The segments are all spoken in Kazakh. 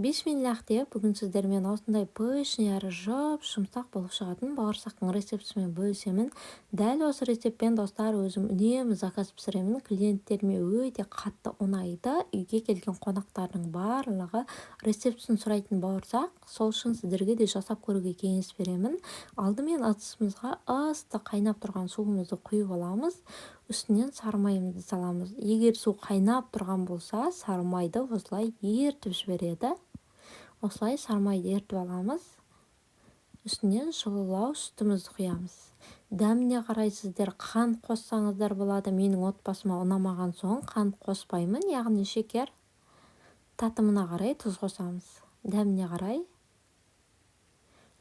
Бисмиллах деп, бүгін сіздермен осындай пышный әрі жұп-жұмсақ болып шығатын бауырсақтың рецептісімен бөлісемін. Дәл осы рецептпен, достар, өзім үнемі заказ пісіремін. Клиенттеріме өте қатты ұнайды. Үйге келген қонақтардың барлығы рецептісін сұрайтын бауырсақ. Сол үшін сіздерге де жасап көруге кеңес беремін. Алдымен ыдысымызға ыстық қайнап тұрған суымызды құйып аламыз. Үстінен сары майымызды саламыз. Егер су қайнап тұрған болса, сары майды осылай ертіп жібереді. Осылай сары майды ертіп аламыз. Үстінен жылылау сүтімізді құямыз. Дәміне қарай сіздер қант қоссаңыздар болады. Менің отбасыма ұнамаған соң қант қоспаймын, яғни шекер. Татымына қарай тұз қосамыз. Дәміне қарай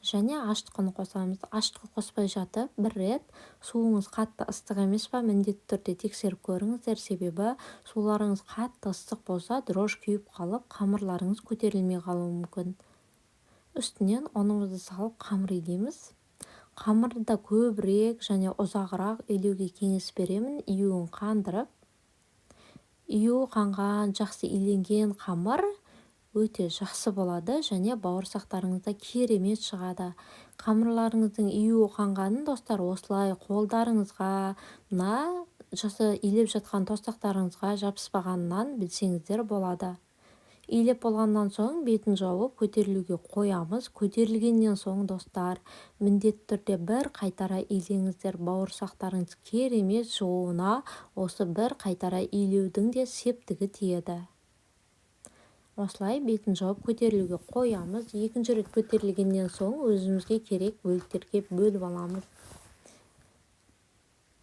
және ашытқыны қосамыз. Ашытқы қоспай жатып, бір рет суыңыз қатты ыстық емес па, міндетті түрде тексеріп көріңіздер. Себебі суларыңыз қатты ыстық болса, дрожж күйіп қалып, қамырларыңыз көтерілмей қалуы мүмкін. Үстінен ұнымызды салып, қамыр илейміз. Қамырды да көбірек және ұзағырақ илеуге кеңес беремін, июін қандырып. Июі қанған, жақсы иленген қамыр өте жақсы болады және бауырсақтарыңыз да керемет шығады. Қамырларыңыздың июі қанғанын, достар, осылай қолдарыңызға, мына жасы илеп жатқан тостақтарыңызға жабыспағанынан білсеңіздер болады. Илеп болғаннан соң бетін жауып, көтерілуге қоямыз. Көтерілгеннен соң, достар, міндетті түрде бір қайтара илеңіздер. Бауырсақтарыңыз керемет шығуына осы бір қайтара илеудің де септігі тиеді. Осылай бетін жауып, көтерілуге қоямыз. Екінші рет көтерілгеннен соң өзімізге керек бөліктерге бөліп аламыз.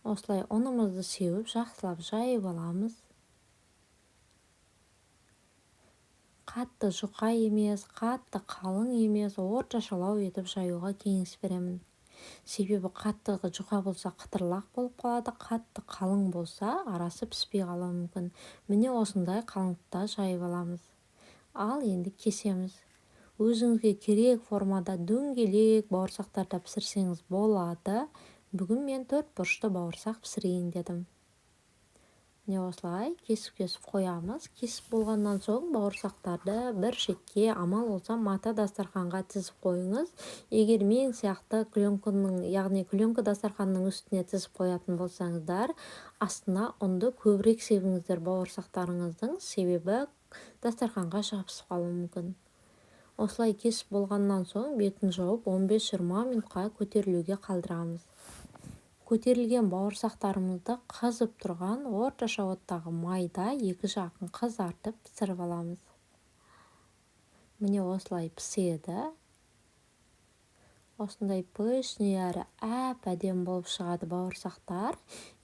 Осылай ұнымызды сеуіп, жақсылап жайып аламыз. Қатты жұқа емес, қатты қалың емес, орташалау етіп жаюға кеңес беремін. Себебі қатты жұқа болса, қытырлақ болып қалады, қатты қалың болса, арасы піспей қалуы мүмкін. Міне, осындай қалыңдықта жайып аламыз. Ал енді кесеміз. Өзіңізге керек формада дөңгелек бауырсақтарда пісірсеңіз болады. Бүгін мен төрт бұрышты бауырсақ пісірейін дедім. Міне, осылай кесіп-кесіп қоямыз. Кесіп болғаннан соң бауырсақтарды бір шетке, амал болса, мата дастарханға тізіп қойыңыз. Егер мен сияқты пленканың, яғни пленка дастарханның үстіне тізіп қоятын болсаңыздар, астына ұнды көбірек себіңіздер бауырсақтарыңыздың, себебі дастарханға жабысып қалуы мүмкін. Осылай кесіп болғаннан соң бетін жауып, 15-20 минутқа көтерілуге қалдырамыз. Көтерілген бауырсақтарымызды қызып тұрған орташа оттағы майда екі жағын қызартып, пісіріп аламыз. Міне, осылай піседі. Осындай пышный әрі әп-әдемі болып шығады бауырсақтар.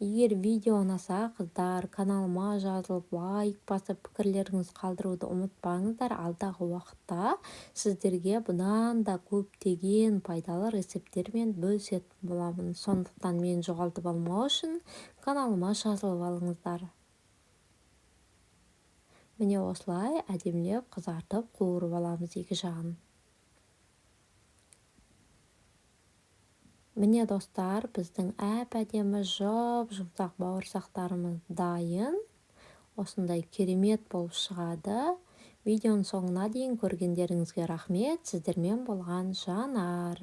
Егер видео ұнаса, қыздар, каналыма жазылып, лайк басып, пікірлеріңізді қалдыруды ұмытпаңыздар. Алдағы уақытта сіздерге бұдан да көптеген пайдалы рецепттермен бөлісетін боламын. Сондықтан мені жоғалтып алмау үшін каналыма жазылып алыңыздар. Міне, осылай әдемілеп қызартып, қуырып аламыз екі жағын. Міне, достар, біздің әп-әдемі жұп-жұмсақ бауырсақтарымыз дайын. Осындай керемет болып шығады. Видеоның соңына дейін көргендеріңізге рахмет. Сіздермен болған Жанар.